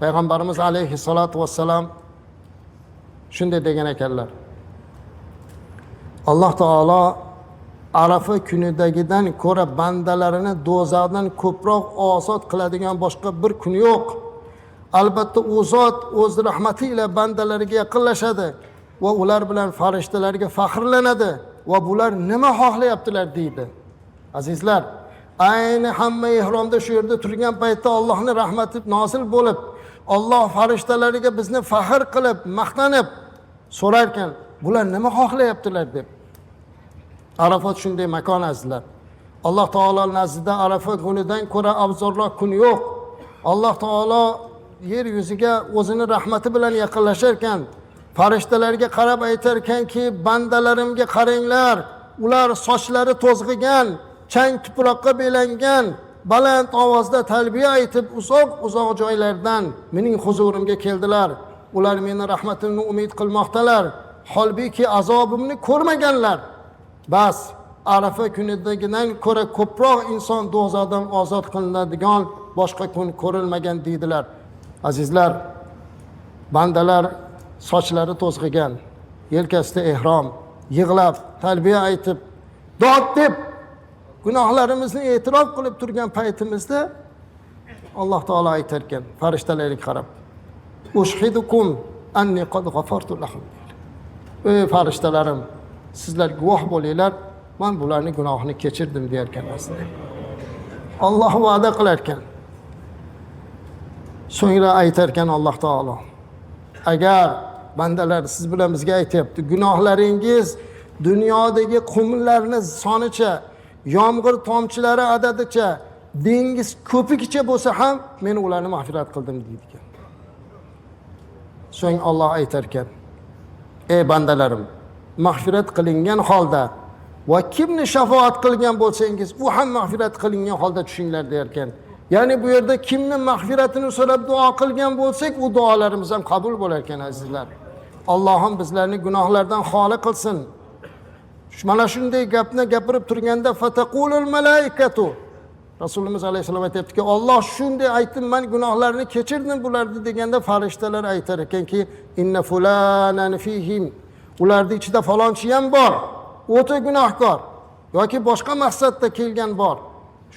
Payg'ambarimiz alayhissalotu vassalam shunday degan ekanlar: Alloh taolo Arafa kunidagidan ko'ra bandalarini do'zaxdan ko'proq ozod qiladigan boshqa bir kun yo'q. Albatta u zot o'z rahmati ila bandalariga yaqinlashadi va ular bilan farishtalarga faxrlanadi va bular nima xohlayaptilar deydi. Azizlar, ayni hamma ehromda shu yerda turgan paytda Allohning rahmati nozil bo'lib, Alloh farishtalariga bizni faxr qilib, maqtanib so'rarkan, bular nima xohlayaptilar deb. Arafat shunday makon azizlar. Alloh taolo nazdida Arafa kunidan ko'ra afzalroq kun yo'q. Alloh taolo yer yuziga o'zini rahmati bilan yaqinlashar ekan, farishtalarga qarab aytar ekanki, bandalarimga qaranglar, ular sochlari to'zg'igan, chang tuproqqa belangan, baland ovozda talbiya aytib uzoq-uzoq joylardan mening huzurimga keldilar. Ular meni rahmatimni umid qilmoqdalar, holbuki azobimni ko'rmaganlar. Bas, Arafa kunidagidan ko'ra ko'proq inson do'zaxdan ozod qilinadigan boshqa kun ko'rilmagan deydilar. Azizlar, bandalar sochlari to'zg'igan, yelkasida ehrom, yig'lab, talbiya aytib, dod deb gunohlarimizni e'tirof qilib turgan paytimizda Alloh taolo aytar ekan farishtalarga qarab: "Ushhidukum anni qad g'afartu lahum." Ey farishtalarim, sizlar guvoh bo'linglar, men bularning gunohini kechirdim deyar ekan aslida. Alloh va'da qilar ekan. So'ngra aytar ekan Alloh taolo: agar bandalar siz bilan bizga aytyapti, gunohlaringiz dunyodagi qumlarni sonicha, yomg'ir tomchilari adadicha, dengiz ko'pigicha bo'lsa ham men ularni mag'firat qildim deydi ekan. So'ng Alloh aytar ekan: ey bandalarim, mag'firat qilingan holda va kimni shafoat qilgan bo'lsangiz, u ham mag'firat qilingan holda tushinglar der ekan. Ya'ni bu yerda kimni mag'firatini so'rab duo qilgan bo'lsak, u duolarimiz ham qabul bo'lar ekan azizlar. Allohim bizlarni gunohlardan xoli qilsin. Mana shunday gapni gapirib turganda fataqulul malaikatu, Rasulimiz alayhissalom aytyaptiki, Alloh shunday aytdim, men gunohlarni kechirdim bularni deganda farishtalar aytar ekanki, inna fulanan fihim, ularning ichida falonchi ham bor, o'ta gunohkor yoki boshqa maqsadda kelgan bor.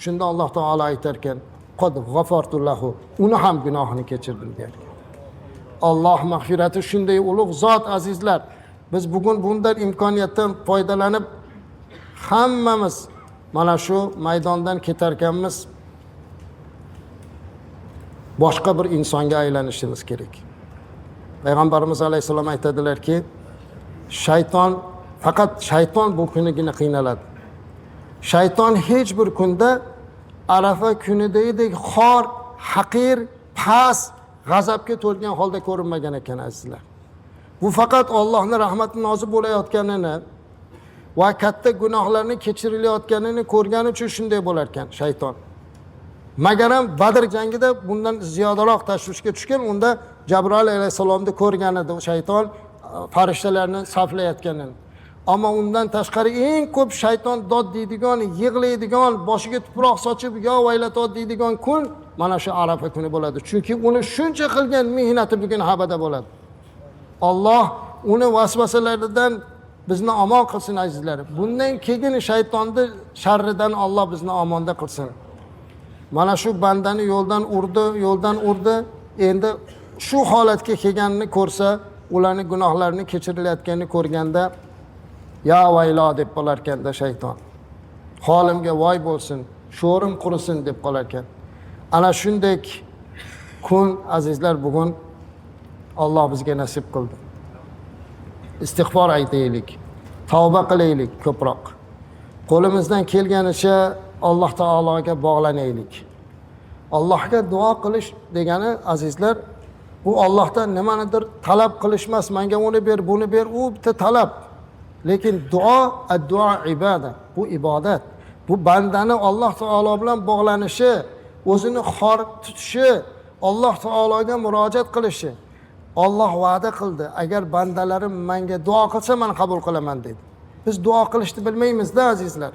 Shunda Alloh taolo aytar ekan: qad g'afartu lahu, uni ham gunohini kechirdim der ekan. Alloh mag'firati shunday ulug' zot azizlar. Biz bugun bundan imkoniyatdan foydalanib hammamiz mana shu maydondan ketarkanmiz boshqa bir insonga aylanishimiz kerak. Payg'ambarimiz alayhissalom aytadilarki, shayton faqat shayton bu kunigina qiynaladi. Shayton hech bir kunda Arafa kunidagidek xor, haqir, past, g'azabga to'lgan holda ko'rinmagan ekan azizlar. Bu faqat Allohning rahmati nozil bo'layotganini va katta gunohlarni kechirilayotganini ko'rgani uchun shunday bo'lar ekan shayton. Magaram Badr jangida bundan ziyodaroq tashvishga tushgan, unda Jabroil alayhissalomni ko'rgan edi shayton farishtalarni saflayotganini. Ammo undan tashqari eng ko'p shayton dod deydigan, yig'laydigan, boshiga tuproq sochib yo vaylato deydigan kun mana shu Arafa kuni bo'ladi. Chunki uni shuncha qilgan mehnati bugun habada bo'ladi. Alloh uni vasvasalaridan bizni omon qilsin azizlar. Bundan keyin shaytonni sharridan Alloh bizni omonda qilsin. Mana shu bandani yo'ldan urdi, yo'ldan urdi. Endi shu holatga kelganini ko'rsa, ularning gunohlarini kechirilayotganini ko'rganda ya vaylo deb qolar ekanda shayton. Holimga voy bo'lsin, sho'rim qurisin deb qolar ekan. Ana shunday kun azizlar bugun Alloh bizga nasib qildi. Istig'for aytaylik, tavba qilaylik ko'proq. Qo'limizdan kelganicha Alloh taologa bog'lanaylik. Allohga duo qilish degani azizlar, bu Allohdan nimanidir talab qilish emas, menga uni ber, buni ber, u bitta talab. Lekin duo, ad-duo ibada, bu ibodat. Bu bandani Alloh taolo bilan bog'lanishi, o'zini xor tutishi, Alloh taologa murojaat qilishi. Alloh va'da qildi, agar bandalarim menga duo qilsa, men qabul qilaman dedi. Biz duo qilishni bilmaymizda azizlar.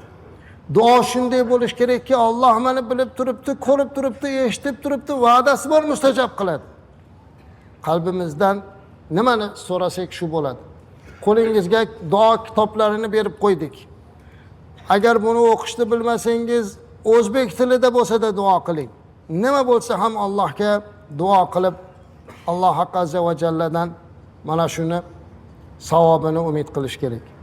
Duo shunday bo'lish kerakki, Alloh meni bilib turibdi, ko'rib turibdi, eshitib turibdi, va'dasi bor, mustajab qiladi. Qalbimizdan nimani so'rasak shu bo'ladi. Qo'lingizga duo kitoblarini berib qo'ydik. Agar buni o'qishni bilmasangiz, o'zbek tilida bo'lsa-da duo qiling. Nima bo'lsa ham Allohga duo qilib, Alloh azza va jalladan mana shuni savobini umid qilish kerak.